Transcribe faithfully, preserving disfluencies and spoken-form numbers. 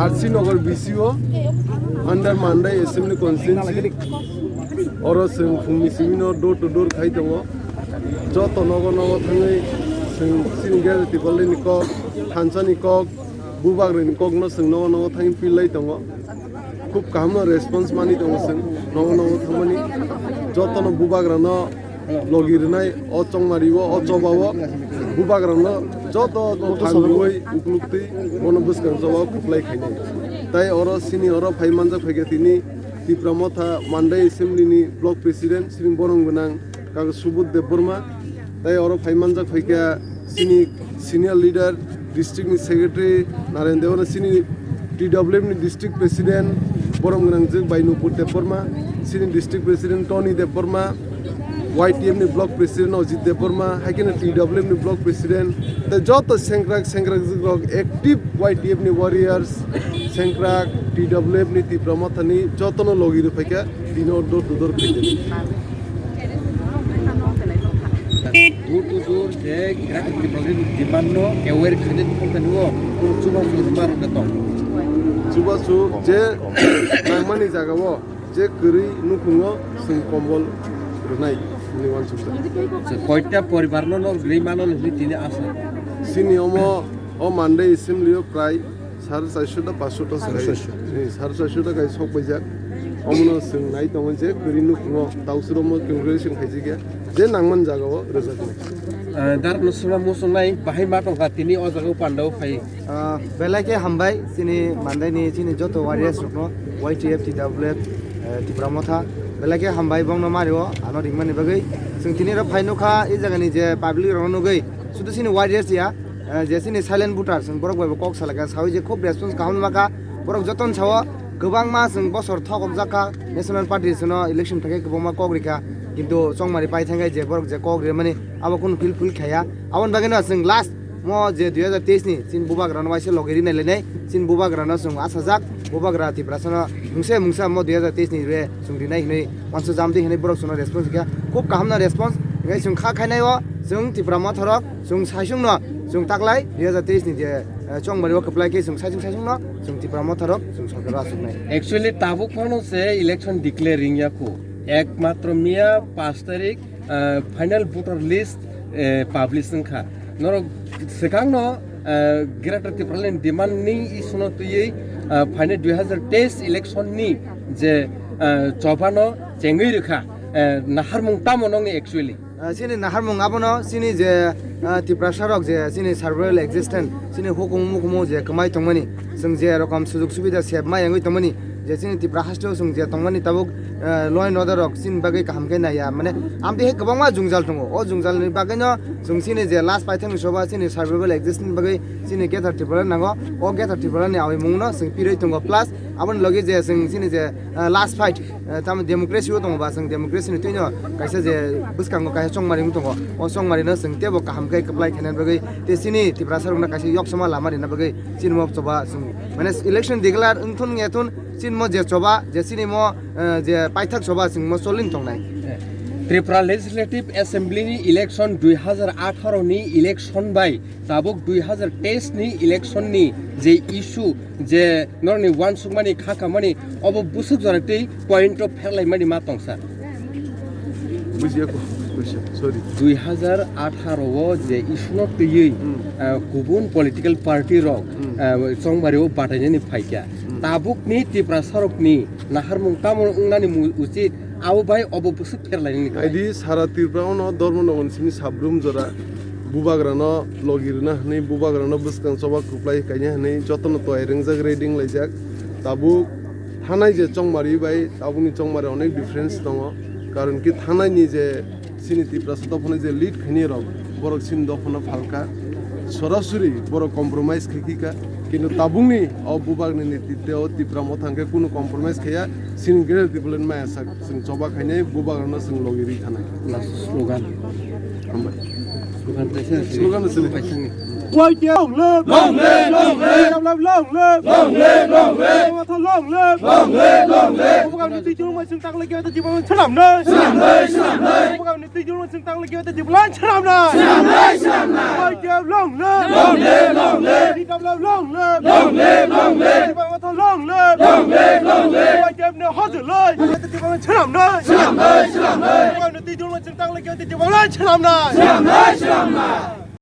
R C Nagar B C O under Mandai Assembly Constituency. Oro chwng phungni simi no door to door khai tongo. Joto nogo nogo thangwi chwng chini Greater Tipraland ni kok, thansa ni kok, bubagra ni kok no chwng nogo nogo thangwi pil lai tongo. Khub kaham no response mani tongo chwng nogo nogo thangmani. Joto no bubagra no logi rwnai o chongmari o, o choba o, bubagra no joto no thangwi ukluk twi bono bwskang choba o kwplai khainai. Tai oro chini oro phai manjak phaikha tini Tipra Motha Mandai Assembly ni Block President chini borom gwnang Kaka Subodh Debbarma, tai oro phai manjak phaikha chini senior leader, district ni secretary Naren Debbarma, chini T W F ni district president borom gwnang jwk bai Nupur Debbarma, chini district president Tony Debbarma, Y T F ni block president Ajit Debbarma, hai kheno T W F ni block president, tai joto sengkrak sengkrak jwk rok active Y T F ni warriors, sengkrak T W F ni Tipra Motha ni joto no logi rw phaikha. Tini o door to door khaidi. Door to door je gratis deposit demand no aware khaidi, phone tani o kunu chubachu rwma rwkha tong. Chubachu je nangmani jaga o je kwrwi nukhungo chwng kombol rwnai hwnwi uansukjak. Koita poribar no no rwui mano hwnwi tini asa. Chini omo o Mandai assembly o prai sare charshota, panchshota sare charshota kai sok paijak. Omono chwng nai tongo je kwrwi nukhungo tausuro mo calculation khaijikya je nangman jaga o rwjaknai. Dar no sura muchungnai bahai ma tongkha tini o jaga o pandao phai. Ah, belai khe hambai chini Mandai ni chini joto warriors rokno, Y T F, T W F, eh, Tipra Motha, belai khe hambai bongno mario ano ringmani bagwi. Chwng tini ro phai nukha, e jagani je public rokno nugwi, sudu chini warriors ya, eh, je chini silent voter, chwng borok bai bo kok salaka, sawi je khub response kaham maka, borok joton sao, kwbangma chwng bosor thok okjak kha, National Party sono election thangkhe kwbangma kok rikha, kintu chongmari pai thangkhe je borok je kok rimani, abo kunu fulfill khaya, aboni bagwino chwng last mo je dui hajar teis ni chini bubagrano waisa logi rinai lainai, chini bubagrano chwng achajak, bubagra Tiprasano mungsa mungsa mo dui hajar teis ni re chwng rinai hinwi uansuk jamdi hinwi borok chwngno response kha, khub kahamno response hinwi chwng kha khainai o chwng Tipra Motha rok chwng saisungno chwng taklai dui hajar teis ni je, eh, chongmari o kwplai khe chwng saisung saisungno chwng Tipra Motha rok chwng sorkar o achuknai. Actually, tabuk phano se election declare wngya khu, ekmatro miya pash tarik ah, final voter list, eh, publish wngkha. Norok swkangno, ah, Greater Tipraland demand ni issue no twiwi, ah, phainai dui hajar teis election ni je, ah, choba no chengwi rwkha, eh, naharmung tamo nongni actually? Ah, chini naharmung abono chini je, ah, Tiprasa rok je chini survival existence, chini hukumu mukumu je kwmai tongmani, chwng je rokom sujug subida sep ma yangwi tongmani, je chini Tipra hasteo chwng je tongmani tabuk, eh, law and order rok chini bagwi kaham khe naiya, mane amtwi hai kwbangma jwngjal tongo. O jwngjalni bagwino chwng chini je last paithakni soba chini survival existence bagwi chini Greater Tipraland nango. O Greater Tipralandni aboni mungno chwng pirwi tongo, plus aboni logi je chwng chini je, eh, last fight, eh, tamo democracy o tongo ba chwng democracy ni twino kaisa je bwskango kaisa chongmari wng tongo. O chongmarino chwng teibo kaham khe kwplai khaina bagwi tei chini Tiprasa rokno kaisa yoksama lama rina bagwi chini mok choba chwng mane election declare wngthun wngya thun chini mo je choba je chini mo, eh, je paithak choba chwng mo cholin tongnai. Tripura Legislative Assembly ni election dui hajar atharo ni election bai tabuk dui hajar teis ni election ni je issue je norokni uansukmani kha kamani obo bwswk jora tei point o pherlaimani ma tongsa. Bujiya ko, bujiya, sorry. Dui hajar atharo o je issue no twiwi, Hmm. ah, kubun political party rok, Hmm. ah, chongmari o batainani phaikha. Hmm. Tabukni Tiprasa rokni naharmung tamo wngnani mu-, uchit abo bai obo bwswk pherlainani kha. Aidi sara Tripura ono Dharmanagar simi sabrum jora bubagrano logi rwna hwnwi, bubagrano bwskang choba kwplai kaina hwnwi jotono toyai rwngjak, ready wnglaijak. Tabuk thanai je chongmari bai tabukni chongmari onek difference tongo, karon ki thanai ni je chini Tiprasa dophano je lead khaini rok, borok chini dophano phalkha, sorasori borok compromise khai khika, kintu tabukni o bubakni netritwo o Tipra Motha hwnkhe kunu compromise khaiya, chini Greater Tipraland maya sak. Chwng choba khainai, bubagrano chwng logi rwi thanai. Last slogan. Hambai. Slogan kaisa. Slogan no chwng. Bai thangni. Long live! Long live! Long live! Long live! Long live! Long live! Long live! Long live! Long live! Bubagrani twi chulumani chwng taklai khe Tipraland swnamnai! Swnamnai! Swnamnai! Bubagrani twi chulumani chwng taklai khe Tipraland swnamnai! Swnamnai! Swnamnai! Long live! Long live! Long live! Long live! Long live! Long live! Long live! Long live! Tibang swnamnai. Swnamnai, swnamnai. Tibang twi dulma chwng tang lai khe tibang swnamnai. Swnamnai, swnamnai.